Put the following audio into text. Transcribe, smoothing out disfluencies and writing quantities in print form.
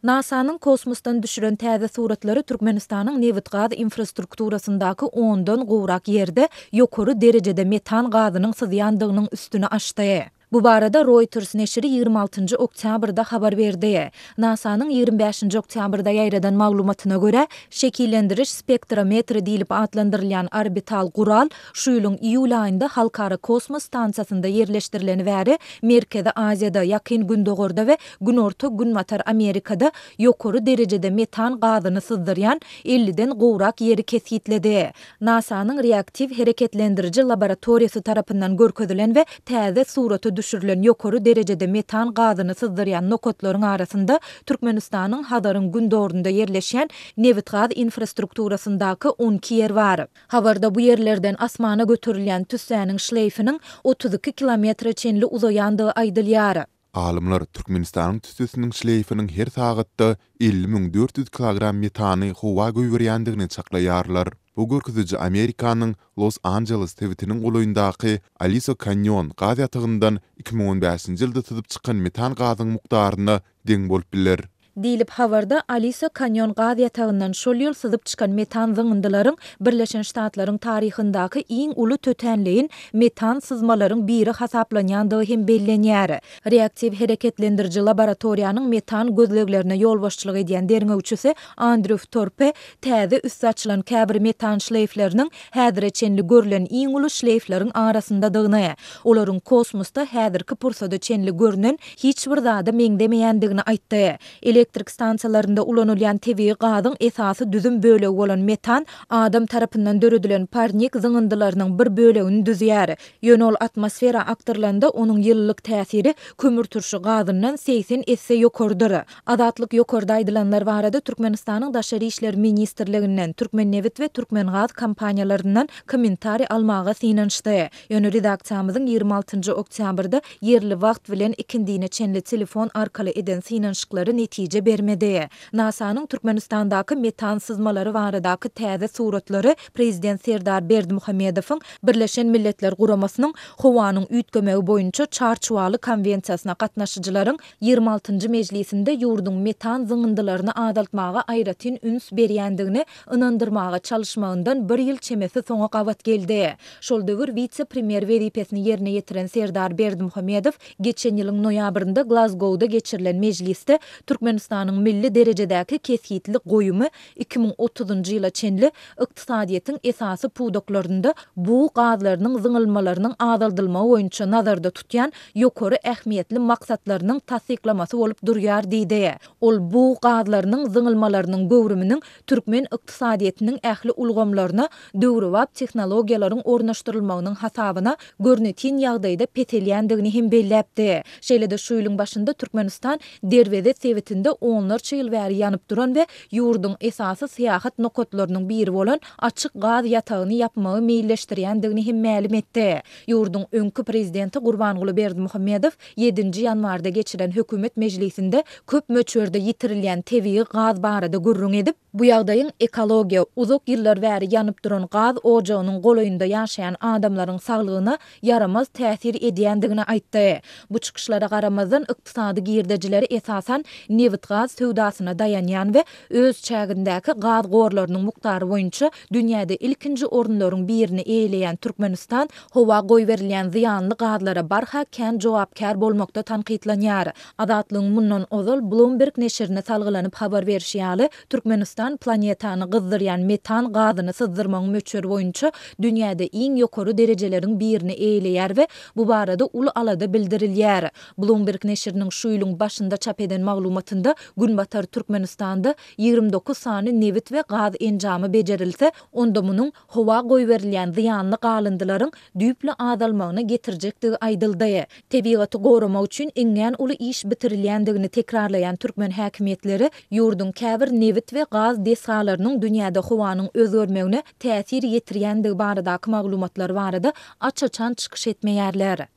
NASA-nyň kosmosdan düşüren täze suratlary Türkmenistanyň nebitgaz infrastrukturasyndaky ondan gowrak ýerde ýokary derejede metan gazynyň syzýandygynyň üstüni açdy. Bu barada Reuters neşiri 26-njy oktýabrda habar berdi. NASA-nyň 25-nji oktýabrda ýaýradan maglumatyna görä, şekillendiriş spektrometri diýlip atlandyrylýan orbital gural Şu ýylyň iýul aýynda Halkara kosmos stansiýasynda ýerleşdirileni bäri Merkezi Aziýada, Ýakyn Gündogarda we Günorta-Günbatar Amerikada ýokary derejede metan gazyny syzdyrýan elliden gowrak ýeri kesgitledi. NASA-nyň reaktiw hereketlendiriji laboratoriýasy tarapyndan görkezilen we täze surata düşürilen ýokary derejede metan gazyny syzdyrýan nokatlaryň arasynda Türkmenistanyň Hazaryň gündogarynda ýerleşýän nebitgaz infrastrukturasyndaky 12 ýer bar. Habarda bu ýerlerden asmana göterilýän tüssäniň şleýfiniň 32 kilometre çenli uzaýandygy aýdylýar. Alymlar Türkmenistanyň tüssesiniň şleýfiniň her sagatda 50 400 kilogram metany howa goýberýändigini çaklaýarlar. Bu görkeziji Amerikanyň Los-Anjeles sebitiniň golaýyndaky Aliso Kanýon gaz ýatagyndan 2015-nji ýylda syzyp çykan metan gazyň mukdaryna deň bolup biler. Diýlip, habarda Aliso Kanýon gaz ýatagyndan şol ýyl syzyp çykan metan zyňyndylaryň Birleşen Ştatlaryň taryhyndaky iň uly tötänleýin metan syzmalaryň biri hasaplanýandygy hem bellenýär. Reaktiw hereketlendiriji laboratoriýanyň metan gözleglerine ýolbaşçylyk edýän derňewçisi Andrew Torpe täze üsti açylan käbir metan şleýfleriniň häzire çenli görlen iň uly şleýfleriň arasyndadygyny, olaryň kosmosda häzirki pursada çenli görnen hiç bir zada meňzemeýändigini aýtdy. Elektrik stansiýalarynda ulanylýan tebigy gazyň esasy düzüm bölegi bolan metan adam tarapyndan döredilen parnik zyňyndylarynyň bir bölegini düzýär. Ýöne ol atmosfera akdyrylanda onuň ýylylyk täsiri kömürturşy gazyndan 80 esse ýokarydyr. Azatlyk ýokarda aýdylanlar barada Türkmenistanyň Daşary işler ministrliginden, Türkmennebit we Türkmengaz kompaniýalaryndan kommentariý almaga synanyşdy. Ýöne redaksiýamyzyň 26-njy oktýabrda ýerli wagt bilen ikindine çenli telefon arkaly eden synanyşyklary netije bermedi. NASA-nyň Türkmenistandaky metan syzmalary baradaky täze suratlary prezident Serdar Berdimuhamedowyň Birleşen Milletler Guramasynyň Howanyň üýtgemegi boýunça Çarçuwaly konwensiýasyna gatnaşyjylaryň 26-njy mejlisinde ýurduň metan zyňyndylaryny azaltmaga aýratyn üns berýändigini ynandyrmaga çalyşmagyndan bir ýyl çemesi soňa gabat geldi. Şol döwür wise-premýer wezipesini ýerine ýetiren Serdar Berdimuhamedow geçen ýylyň noýabrynda Glazgowda geçirilen mejlisde Türkmenistanyň milli derejedäki kesgitli goýumy 2030-njy ýyla çenli ykdysadyýetiň esasy pudaklarynda bug gazlarynyň zyňylmalarynyň azaldylmagy boýunça nazarda tutýan ýokary ähmiýetli maksatlarynyň tassyklamasy bolup durýar diýdi. Ol bug gazlarynyň zyňylmalarynyň göwrüminiň türkmen ykdysadyýetiniň ähli ulgamlaryna döwrebap tehnologiýalaryň ornaşdyrylmagynyň hasabyna görnetin ýagdaýda peselýändigini hem belläpdi. Şeýle-de şu ýylyň başynda Türkmenistan Derweze sebitinde onlarça ýyl bäri ýanyp duran we ýurduň esasy syýahat nokatlarynyň biri bolan açyk gaz ýatagyny ýapmagy meýilleşdirýändigini hem mälim etdi. Ýurduň öňki prezidenti Gurbanguly Berdimuhamedow ýedinji ýanwarda geçiren hökümet mejlisinde köp möçberde ýitirilýän tebigy gaz barada gürrüň edip, bu ýagdaýyň ekologiýa, uzak ýyllar bäri ýanyp duran gaz ojagynyň golaýynda ýaşaýan adamlaryň saglygyna ýaramaz täsir edýändigini aýtdy. Bu çykyşlara garamazdan, ykdysady girdejileri esasan nebitgaz söwdasyna daýanýan we öz çägindäki gaz gorlarynyň mukdary boýunça dünýäde ilkinji orunlaryň birini eýeleýän Türkmenistan howa goýberilýän zyýanly gazlara barha kän jogapkär bolmakda tankytlanýar. Azatlygyň mundan ozal Bloomberg neşirine salgylanyp habar berşi ýaly, Türkmenistan planetany gyzdyrýan metan gazyny syzdyrmagyň möçberi boýunça dünýäde iň ýokary derejeleriň birini eýeleýär we bu barada uly alada bildirilýär. Bloomberg neşiriniň şu ýylyň başynda çap eden maglumatynda Günbatar Türkmenistanda 29 sany nebit we gaz enjamy bejerilse, onda munuň howa goýberilýän zyýanly galyndylaryň düýpli azalmagyna getirjekdigi aýdyldy. Tebigaty goramak üçin iňňän uly iş bitirilýändigini tekrarlaýan türkmen häkimiýetleri ýurduň käbir nebit we gaz desgalarynyň dünýäde howanyň özgermegine täsir ýetirýändigi baradaky maglumatlar barada aç-açan çykyş etmeýärler.